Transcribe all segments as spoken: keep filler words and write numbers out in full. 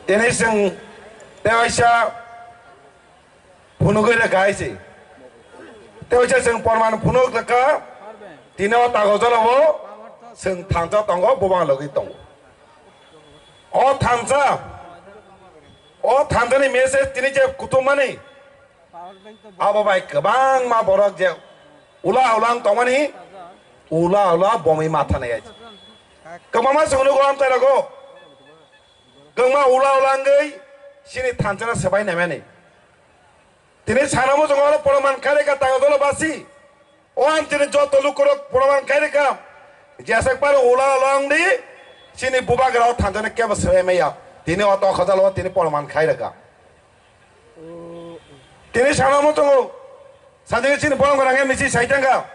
Tini chwng tewaisa phunugwi rwkha hai se. Tewaisa chwng porman phunuk rwkha. Tini o kagojorao chwng thansa tongo, bubang logwi tongo. O thansa, o thansani message tini je kutumani, abo bai kwbangma borok je ula ula wng tongmani, ula ula bomwi matha nai. Kwbangma chwng nugo amchai rogo. Kwbangma ula ula wngwi chini thansano swbai naimani. Tini sana muchungo oro poroman khairikha tago dolo basi. O ang chini joto lukurok poroman khairikha. Jesek paro ula ula wngdi chini bubagra o thansano kebo swbai maya. Tini o to khajalo tini poroman khairikha. Tini sana muchungo. Sajagwi chini borok rang misi sai thangkha.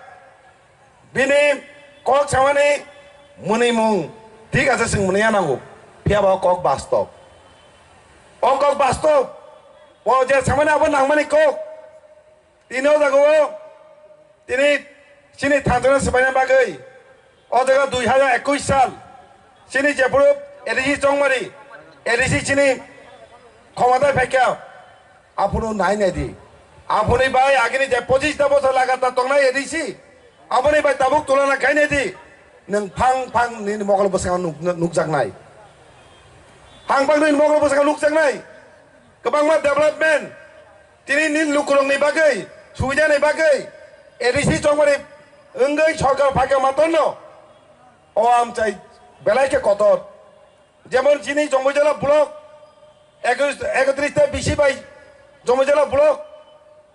Bini kok samani mwnwi mung thik ase, chwng mwnwi ya nango. Phiya ba o kok bastob. O kok bastob. O je samani abo nangmani kok. Tini o jaga o tini chini thanjana swbaina bagwi o jaga dui hajar ekush sal chini jephuru A D C Chongmari, A D C chini khomata phaikha. Aphuru nai nai di. Aphuni bai agini je pochis ta bosor lagatar tongnai A D C. Aboni bai tabuk tulana khainai di. Nwng phang phang nini mokol bwskango nuk-, nukjaknai. Phang phang nini mokol bwskango nukjaknai. Kwbangma development. Tini nini lukurokni bagwi, subidani bagwi A D C Chongmari wngwi sorkar phaikha matorno. O amchai belai khe kotor. Jemon chini Jomojala block, ekotris ta bisi bai Jomojala block,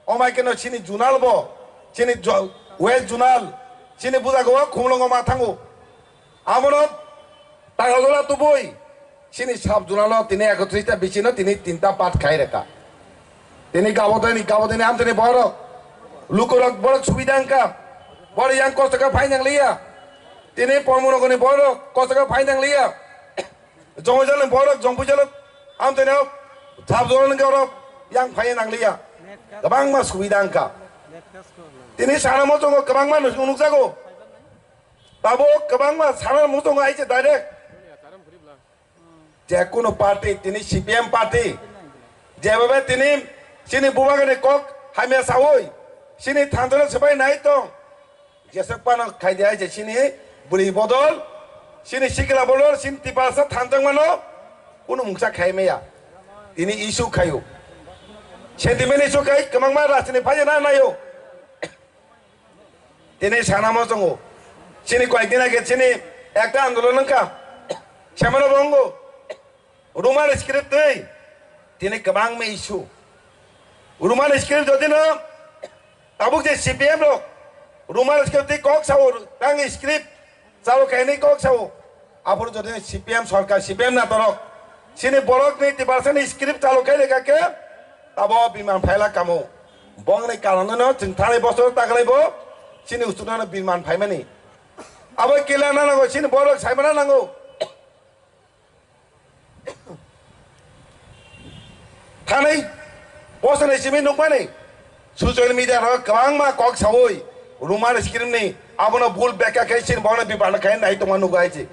omai keno chini zonal bo, chini jo-, west zonal, chini bujago o khumlongo ma thango. Abono takaljola tubui, chini sub zonal o tini ekotris ta bisi no tini tinta part khai reka. Tini gabodani, gabodani amtani borok, lukurok borok subida wngkha, borok yang kosto khe phai nangliya. Tini Pormonogorni borok kosto khe phai nangliya. Jongbuijalni borok, Jongbuijalok, amtwino sabjoroni borok yang phai nangliya. Kwbangma subida wngkha. Tini sana muchungo kwbangma nuk-, nukjago. Tabuk kwbangma sana muchungo aise direct. Je kunu party, tini C P M party. Jebebe tini chini bubagani kok hamya sawi, chini thanjano swbai nai tong. Jeswk phano khai di hai je chini bwrwi bodol, chini sikla bodol, chini Tiprasa thanjak mano, kunu mungsa khai maya. Tini issue khaio. Sentiment issue khai kwbangma rajni phai na naio. Tini sana mo tongo. Chini koyek din age chini ekta andolon wngkha. Semano bongo. Roman script twi tini kwbangma issue. Roman script jodi no tabuk je C P M rok Roman script twi kok sao, tang script chalo kaini kok sao. Aphuru jodi C P M sorkar, C P M natorok chini borokni Tiprasani script chalo kai reka khe abo biman phaila kamo. Bongni karon no chwng thanai bosor taklai bo chini usukno biman phaimani. Abo kila na nango, chini borok saimana nango. Thanai bosoni simi nukmani social media ro kwbangma kok sawi Roman script ni abono bul bekha khai sin bono bibana khai nai tongma nugo aiji.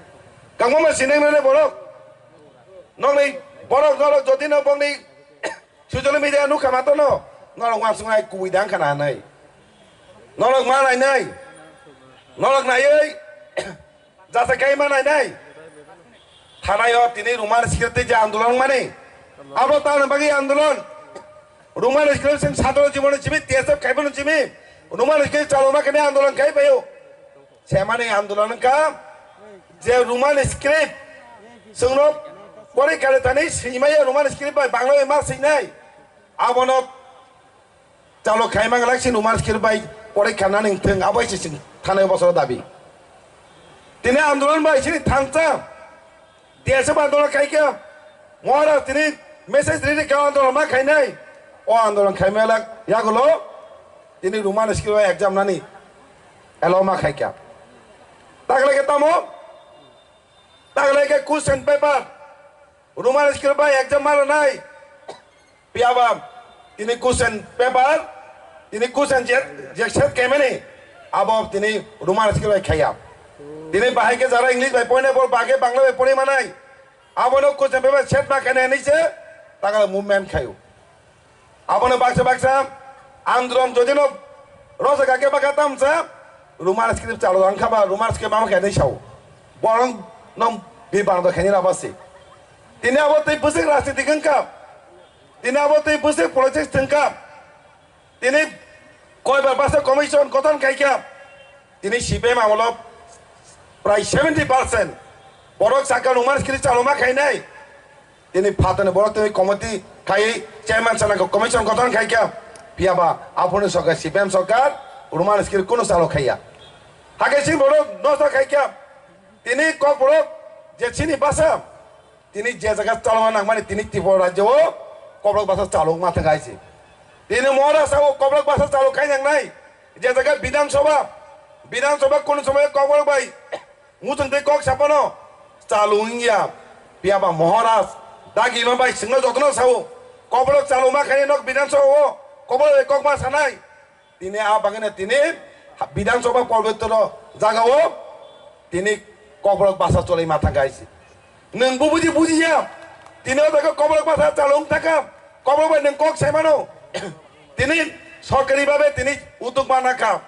Kwbangma sineng nai borok. Nokni borok norok jodi no bongni social media nukha ma tono norok wansuk nai kubui dang khana nai. Norok ma nai nai. Norok naiwi Jasa khe ma nai nai. Thanai o tini Roman script twi je andolon mani. Abo tani bagwi andolon. Roman script sing satro jibon chimi T S F khai bono chimi. Roman script chaloma khe andolon khai payo. Semani andolon wngkha je Roman script singno pori kare tani simaya Roman script bai Bangla bai ma sinai. Abono Chalo khaima glak si Roman script bai porikha nani thwng abo se sing thanai bosoro dabi. Tini andolon bai sini thansa. T S F andolon khai khe Maharaj tini message riri khe andolon ma khainai. O andolon khaima glak yagulo tini Roman script bai exam nani elo ma khai khe. Tagle khe tamo? Tagle khe question paper. Roman script bai exam ma rwnai. Piyaba tini question paper, tini question je, je set khaimani, abo tini Roman script bai khaiya. Tini bahai khe jara English bai poinai, bo bahai khe Bangla bai poinai manai. Abono kucham beba set ma khainai hinwi se takala movement khaio. Abono baksa baksa andron jodino rosa kake baka tamsa Roman script chalo wngkha ba Roman script ama khainai sao. Borok no bibang do khainai raba se. Tini abo tei bwswk rajniti wngkha. Tini abo tei bwswk politics wngkha. Tini koibar basa commission gothon khaikha. Tini C P M amolo prai seventy percent borok sakha Roman script chaloma khainai. Tini phatani borok tini committee khai chairman sana commission gothon khaikha. Phiyaba aphuruni sarkar C P M sarkar Roman script kunu chalo khaiya. Hakhe chini borok nosto khaikha. Tini kokborok je chini basa Tini je jaga chalokna nangmani tini Tripura rajyo o kokborok basa chalok ma thang kaisi. Tini Maharashtra o kokborok basa chalok khai nangnai. Je jaga Bidhan Sabha, Bidhan Sabha kunu somoy kokborok bai muchung tei kok sapano chalok wngya. Phiyaba Maharaj dagi ma bai singno jotono sao kokborok chalok ma khaini nok Bidhan Sabha o kokborok bai kok ma sanai. Tini a bagwino tini Bidhan Sabha pobitro jaga o tini kokborok basa cholai ma thang kaisi. Nwng bo buji bujiya. Tini o jaga kokborok basa chalung thangkha. Kokborok bai nwng kok sai mano. Tini sorkari babe tini utuk ma nakha.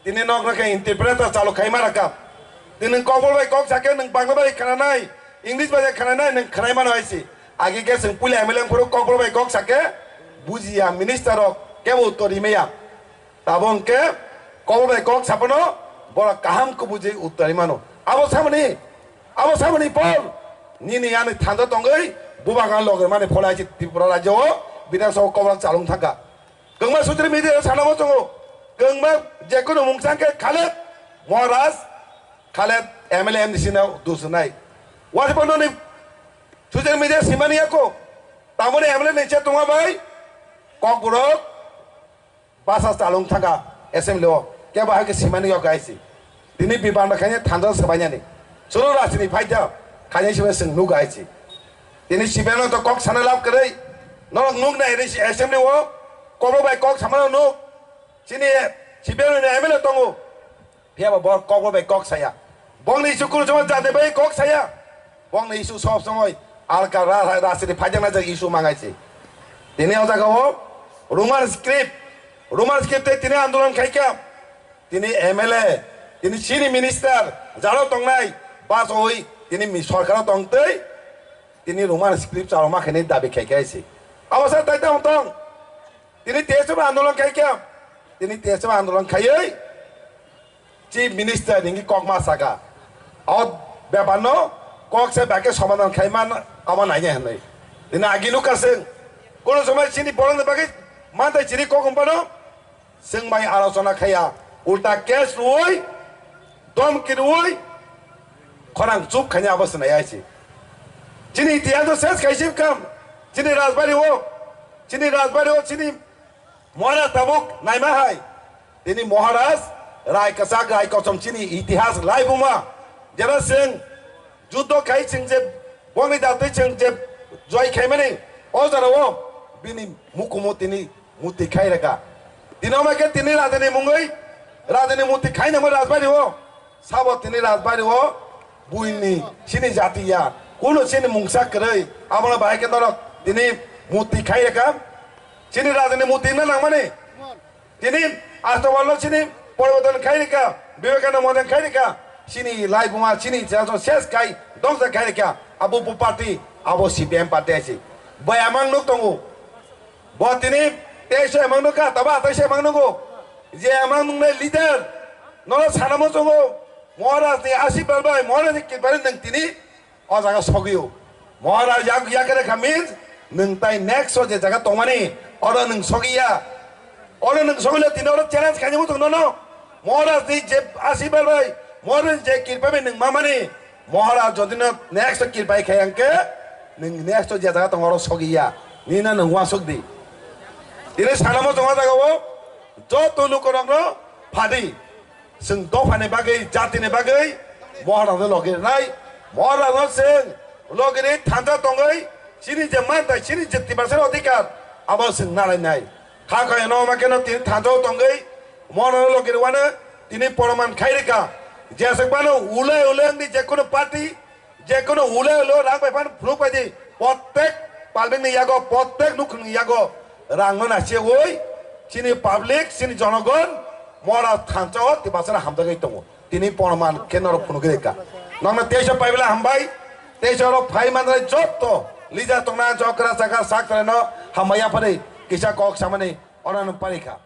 Tini nok nakha interpreter chaluk khai ma nakha. Tini nwng kokborok bai kok sakhe nwng Bangla bai khananai, English bai khananai nwng khanai mano aisi. Agi ke swng puila M L A phuru kokborok bai kok sakhe bujiya minister rok kebo uttor rimaya. Tabo hwnkhe kokborok bai kok saphano borok kaham khe buji uttor rimano. Abo samani, abo samani Paul nini ani thanda tongwi bubak ang loge mani pholai chi Tripura rajyo o Bidhan Sabha kokborok chalung thangkha. Kwbangma social media o sana bo tongo. Kwbangma jekunu mungsa khe Khaled Maharaj, Khaled M L A M D C no dusnai. Wasibo noni social media simani yako. Tamoni M L A ni che tongma bai kokborok basa chalung thangkha assembly o. Kebo hai khe simani yok gaisi. Tini bibanda khaini thansa sabainani. Chwlo rajini phaida khaini sibai chwng nuk gaisi. Tini C P M no to kok sana lab kwrwi. Norok nuk nai ri assembly o kokborok bai kok samano nuk. Chini C P M ni M L A tongo. Phiyaba bo kokborok bai kok saya. Bongni issue kunu chuma jate bai kok saya. Bongni issue sob somoi alka ra-, ra-, rajini phaida na jak issue mangai se. Tini o jaga o Roman script, Roman script tei tini andolon khaikha. Tini M L A, tini chini minister, jaro tongnai, bachoi, tini mi-, sorkaro tongtwi, tini Roman script chaloma khainai dabi khaikha se. Abo sa tai tamo tong. Tini T S F andolon khaikha. Tini T S F andolon khaiwi Chief Minister nini kokma saka. O bepar no kok se bake somadhan khai man abo naina hinwi. Tini agi nukha seng. Kono somoi chini borok ni bagwi mantai chini kok umpano. Chwng bai alochona khaiya, ulta case rwui, domki rwui, khorang chup khaina abo se nai aisi. Chini itihas no ses khaisi kam, chini rajbari o, chini rajbari o, chini Maharaj tabuk naima hai. Tini Maharaj, rai kwchak, rai kosom chini itihas lai buma. Jera chwng Juddo khai chwng je bongni datwi chwng je joi khaimani o jora o bini mukumu tini muti khai rwkha. Tini omo khe tini rajani mungwi rajani muti khai nangma rajbari o sabo tini rajbari o buini chini jati ya kuno chini mungsa kwrwi abono bahai khe norok tini muti khai rwkha. Chini rajani muti na nangmani Tini Astabal no chini poriborton khai rikha, Vivekananda Mondin khai rikha, chini laibuma chini jaso ses khai dongsa khai rikha, abo bo party, abo C P M party aisi. Bai amang nuk tongo. Bo tini teisa amang nuk ka, taba teisa amang nugo. Je amang nungnai leader, nono sanamo tongo. Maharaj ni asibal bai, Maharaj ni kipari nang tini O jaga sogio. Maharaj yak yakre kha means nwng tai next o je jaga tongmani oro nwng sogiya. Oro nwng sogile tini oro challenge khaini muchung nono. Maharaj ni je asibal bai, Maharaj ni je kirpa bai nwng mamani. Maharaj jodi no next o kirpai khai angke nwng next o je jaga tong oro sogiya. Nina nwng wasuk di. Tini sanamo tong o jaga o joto lukorok no phadi. Chwng dophani bagwi, jatini bagwi Maharajno logi rwnai. Maharajno chwng logi rwi thansa tongwi chini je mantai, chini je Tiprasani odhikar, abo chwng nalainai. Kha khayano omo kheno tini thansa o tongwi Maharajno logi rwano tini poroman khai rwkha. Jeswk phano ulai ulai wngdi jekunu party, Je kono ule ulo rang bai phan phunuk bai di, prottek palbeng ni yago, prottek nukhung ni yago rang no nasiwi chini public, chini jonogon mora thansa o tibasana hamjagwi tongo. Tini porman khe norok phunugwi rikha. Nokno teisa paibela hambai, teisa oro phai manjak jotto leader tongna jokra chakra sak tongnaino hambai yaphari kisa kok samani orano parikha.